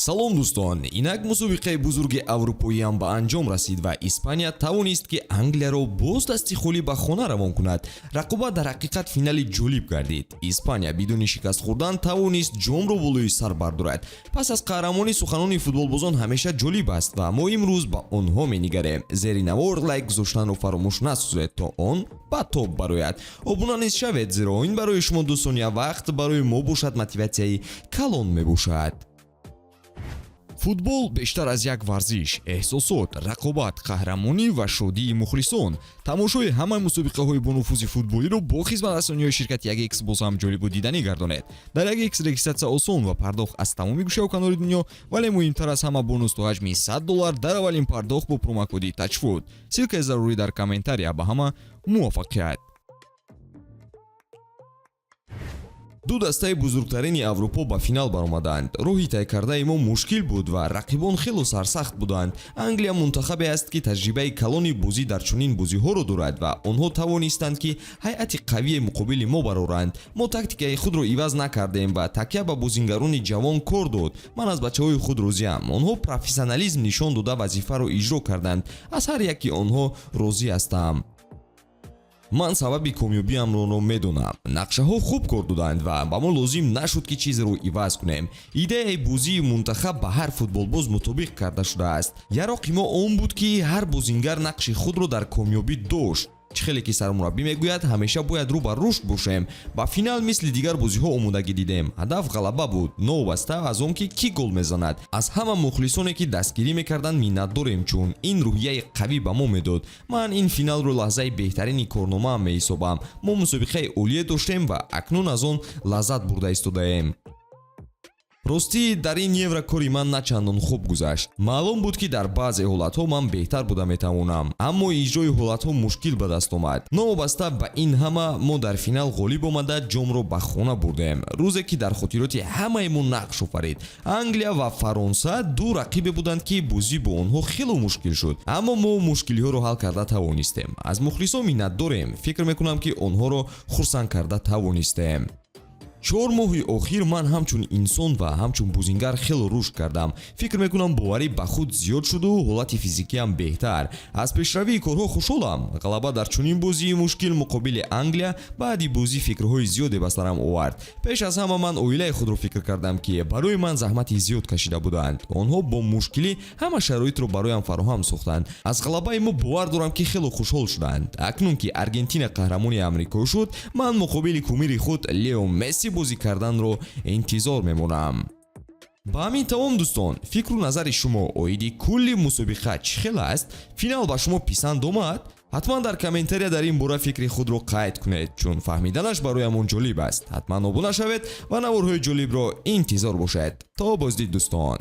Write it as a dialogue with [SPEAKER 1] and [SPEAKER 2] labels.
[SPEAKER 1] Салом, дӯстон! Инак мусобиқаи бузурги аврупоиам ба анҷом расид ва Испания тавонист, ки Англияро боз дасти холӣ ба хона равон кунад. Рақобат дар ҳақиқат финали ҷолиб гардид. Испания бидуни шикаст хӯрдан тавонист ҷомро болои сар бардорад. Пас аз қаҳрамонӣ суханони футболбозон ҳамеша ҷолиб аст ва мо имрӯз ба онҳо менигарем. Зери навор лайк гузоштанро фаромӯш насозед, то он ба топ барояд. Обуна низ шавед, зеро ин барои шумо 2 сония вақт, барои мо бошад, мотиватсияи калон мебошад. Футбол бештар аз як варзиш: эҳсосот, рақобат, қаҳрамонӣ ва шодии мухлисон. Тамошои ҳамаи мусобиқаҳои бонуфузи футболиро бо хизматрасониҳои ширкати 1X боз ҳам ҷолибу диданӣ гардонед. Дар 1X регистратсия осон ва пардохт аз тамоми гӯшаву канори дунё, вале муҳимтар аз ҳама, бонус то ҳаҷми 100 доллар дар аввалин пардохт бо промокоди ТАЧФУТ. Ссылкаи зарурӣ дар комментария. Ба ҳама муваффақият! Ду дастаи бузургтарини Аврупо ба финал баромаданд. Роҳи тай кардаи мо мушкил буд ва рақибон хело сарсахт буданд. Англия мунтахабе аст, ки таҷрибаи калони бозӣ дар чунин бозиҳоро дорад ва онҳо тавонистанд, ки ҳайати қавие муқобили мо бароранд. Мо тактикаи худро иваз накардем ва такя ба бозингарони ҷавон кор дод. Ман аз бачаҳои худ розиам. Онҳо профессионализм нишон дода, вазифаро иҷро карданд. Аз ҳар яки онҳо розӣ ҳастам. Ман сабаби комёбиамро медонам. Нақшаҳо хуб кор доданд ва ба мо лозим нашуд, ки чизеро иваз кунем. Идеяи бозии мунтахаб ба ҳар футболбоз мутобиқ карда шудааст. Яроқи мо он буд, ки ҳар бозингар нақши худро дар комёбӣ дошт. Чӣ хеле ки сармураббӣ мегӯяд, ҳамеша бояд рӯ ба рушд бошем. Ба финал мисли дигар бозиҳо омодагӣ дидем. Ҳадаф ғалаба буд, новобаста аз он ки кӣ гол мезанад. Аз ҳама мухлисоне, ки дастгирӣ мекарданд, миннатдорем, чун ин рӯҳияи қавӣ ба мо медод. Ман ин финалро лаҳзаи беҳтарини корномаам меҳисобам. Мо мусобиқаи олие доштем ва акнун аз он лаззат бурда истодаем. Ростӣ, дар ин Евро кори ман на чандон хуб гузашт. Маълум буд, ки дар баъзе ҳолатҳо ман беҳтар буда метавонам, аммо иҷрои ҳолатҳо мушкил ба даст омад. Новобаста ба ин ҳама, мо дар финал ғолиб омада, ҷомро ба хона бурдем, рӯзе ки дар хотироти ҳамаи мо нақш офарид. Англия ва Фаронса ду рақибе буданд, ки бозӣ бо онҳо хело мушкил шуд, аммо мо мушкилиҳоро ҳал карда тавонистем. Аз мухлисон миннатдорем. Фикр мекунам, ки онҳоро хурсанд карда тавонистем. 4 моҳи охир ман ҳамчун инсон ва ҳамчун бозингар хело рушд кардам. Фикр мекунам, боварӣ ба худ зиёд шуду ҳолати физикиам беҳтар. Аз пешравии корҳо хушҳолам. Ғалаба дар чунин бозии мушкил муқобили Англия баъди бозӣ фикрҳои зиёде ба сарам овард. Пеш аз ҳама ман оилаи худро фикр кардам, ки барои ман заҳмати зиёд кашида буданд. Онҳо бо мушкилӣ ҳама шароитро бароям фароҳам сохтанд. Аз ғалабаи мо бовар дорам, ки хело хушҳол шуданд. Акнун ки Аргентина қаҳрамони Амрико шуд, ман муқобили кумири худ Лео Месси бозӣ карданро интизор мемонам. Ба ҳамин тамом, дӯстон. Фикру назари шумо оиди кулли мусобиқа чӣ хел аст? Финал ба шумо писанд омад? Ҳатман дар комментария дар ин бора фикри худро қайд кунед, чун фаҳмиданаш бароямон ҷолиб аст. Ҳатман обуна шавед ва наворҳои ҷолибро интизор бошед. То боздид, дӯстон.